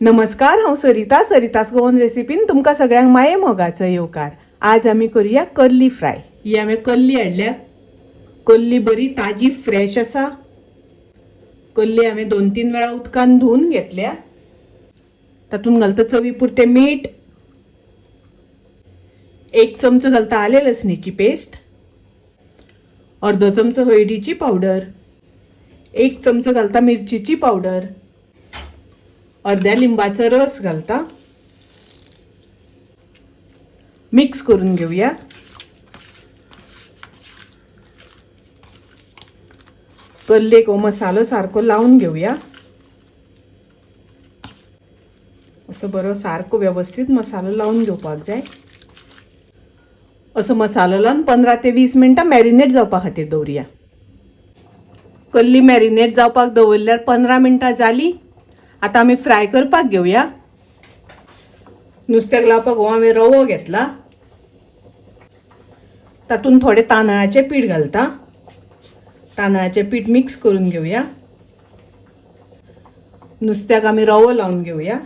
नमस्कार, हांव सरिता. सरितास गोवन रेसिपीन तुमकां सगळ्यांक माये मोगाचो येवकार. आज आमी करूया कर्ली फ्राय. ही हांवें कल्ली हाडल्या. कल्ली बरी ताजी फ्रेश आसा. कल्ली हांवें 2-3 वेळा उदकान धुवन घेतल्या. तातूंत घालता चवी पुरतें मीठ, 1 चमचो घालता आले लसणीची पेस्ट, अर्दो चमचो हळदीची पावडर, 1 चमचो घालता मिरचीची पावडर, अर्ध्या लिंबाचो रस घालता. मिक्स करून घेऊया. कल्लेक हो मसालो सारको लावन घेऊया. असो बरो सारको व्यवस्थित मसालो लावन घेवपाक जाय. असो मसालो लावन 15 ते 20 मिनटां मॅरिनेट जावपा खातीर दवरुया. कल्ली मॅरिनेट जावपाक दवरल्यार 15 मिनटां जाली. आतां आमी फ्राय करपाक घेवया. नुस्त्याक लावपाक हो हांवें रवो घेतला. तातूंत थोडें तांदळाचें पीठ घालता. तांदळाचें पीठ मिक्स करून घेवया. नुस्त्याक आमी रवो लावन घेवया.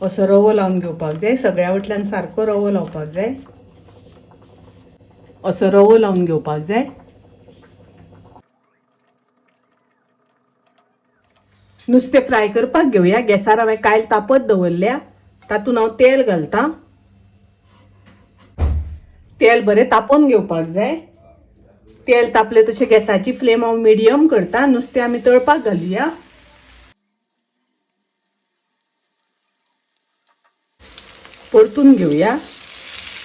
असो रवो लावन घेवपाक जाय. सगळ्या वटल्यान सारको रवो लावपाक जाय. असो रवो लावन घेवपाक जाय. नुस्तें फ्राय करपाक घेवया. गॅसार हांवें कायल तापत दवरल्या. तातूंत हांव तेल घालता. तेल बरें तापोवन घेवपाक जाय. तेल तापलें तशें गॅसाची फ्लेम हांव मिडियम करता. नुस्तें आमी तळपाक घालुया. परतून घेवया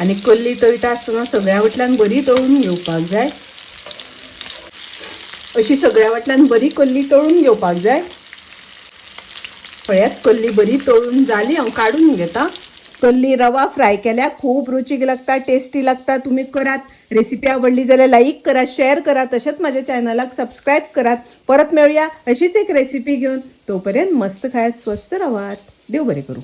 आनी कल्ली तळटा आसतना सगळ्या वटल्यान बरी तळून घेवपाक जाय. अशी सगळ्या वटल्यान बरी कल्ली तळून घेवपाक जाय. पळयात, कल्ली बरी तळून जाली. हांव काडून घेता. कल्ली रवा फ्राय केल्या. खूब रुचीक लागता, टेस्टी लागता. तुमी करात. रेसिपी आवडली जाल्यार लाईक करा, शेअर करा, तशेंच माझ्या चॅनलाक सबस्क्राईब करात. परत मेळूया अशीच एक रेसिपी घेवन. तोपर्यंत मस्त खायात, स्वस्थ रावात. देव बरें करूं.